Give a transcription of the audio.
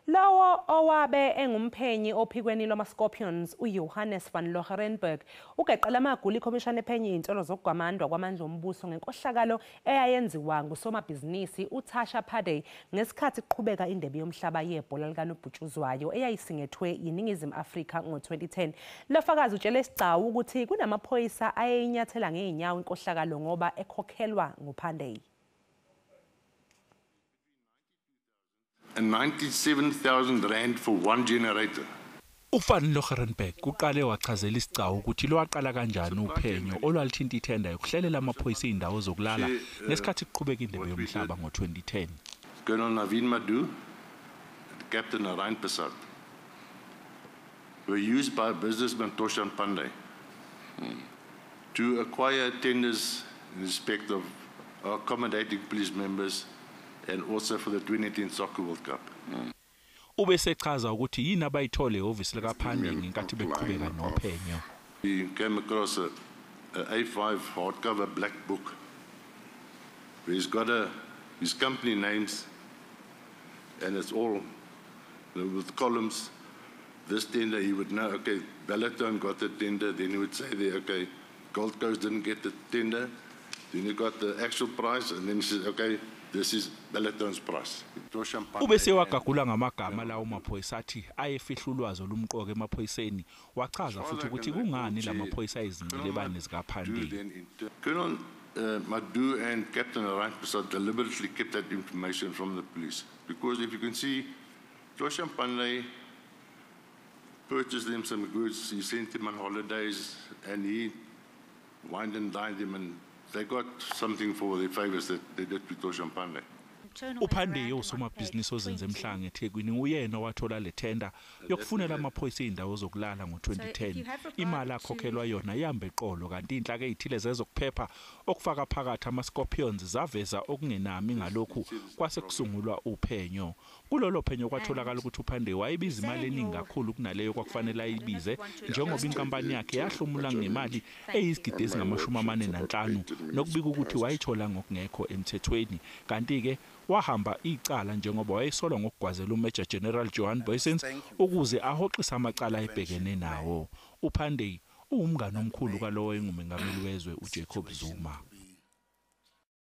Lowo owabe engumphenyi ophikweni lwama-Scorpions uJohannes van Loggerenberg ugeqela amagula ikhomishana ephenye iy'nsolo zokugwamandwa kwamandla ombuso ngenkohlakalo eyayenziwa ngusomabhizinisi uTasha Pandey ngesikhathi kuqhubeka indebe yomhlaba yebhola likanobhutshuzwayo eyayisingethwe yiNingizimu Afrika ngo-2010. Lo fakazi utshele isigcawu ukuthi kunamaphoyisa ayeyinyathela ngey'nyawo inkohlakalo ngoba ekhokhelwa nguPandey. And 97,000 rand for one generator. UVan Loggerenberg uqale wachazela isigcawu ukuthi lwaqala kanjani uphenyo olwalithinta ithenda yokuhlelela amaphoyisa izindawo zokulala ngesikhathi kuqhubeka indebe yomhlaba ngo-2010. Colonel Navin Madhu and Captain Narayan Prasad were used by businessman Toshan Pandey to acquire tenders in respect of accommodating police members and also for the 2010 Soccer World Cup. Ubesechaza ukuthi yini abayithole ehhovisi likaPandey ngenkathi beqhubeka nophenyo. We came across a A5 hardcover black book where he's got his company names, and it's all with columns. This tender, he would know, okay, Balaton got the tender, then he would say there, okay, Gold Coast didn't get the tender, then he got the actual price, and then he says, okay, this is Balaton's price. Ubese wagagula ngamagama lawo maphoyisa athi ayefihla ulwazi olumqoka emaphoyiseni, wachaza futhi ukuthi kungani lamaphoyisa ayizincelebane zikaPandey. Colonel Madhu and Captain Narayan Prasad deliberately kept that information from the police, because if you can see, Toshan Pandey purchased them some goods, he sent them on holidays, and he wined and dined them, and they got something for the favors that they did to Toshan Pandey. uPandey usomabhizinisi ozenze emhlanga eThekwini uyena owathola le tender yokufunela amaphoyisa indawo zokulala ngo-2010. Imali akhokhelwa yona yamba eqolo, kanti inhlaka ezithile zezokuphepha okufaka phakathi ama-Scorpions zaveza okungenami ngalokhu kwase kusungulwa uphenyo. Kulolo phenyo kwatholakala ukuthi uPandey wayebiza imali eningi kakhulu kunaleyo kwakufanele ayibize, njengoba inkampani yakhe yahlomula ngemali eyizigidi ezingama-45 nokubika ukuthi wayithola ngokungekho emthethweni. Kanti-ke wahamba icala njengoba wayesolwa ngokugwazela uMajor General Johan Booysen ukuze ahoxise amacala ayebhekene nawo. uPandey uwumngani omkhulu kalowo engumengameli wezwe uJacob Zuma.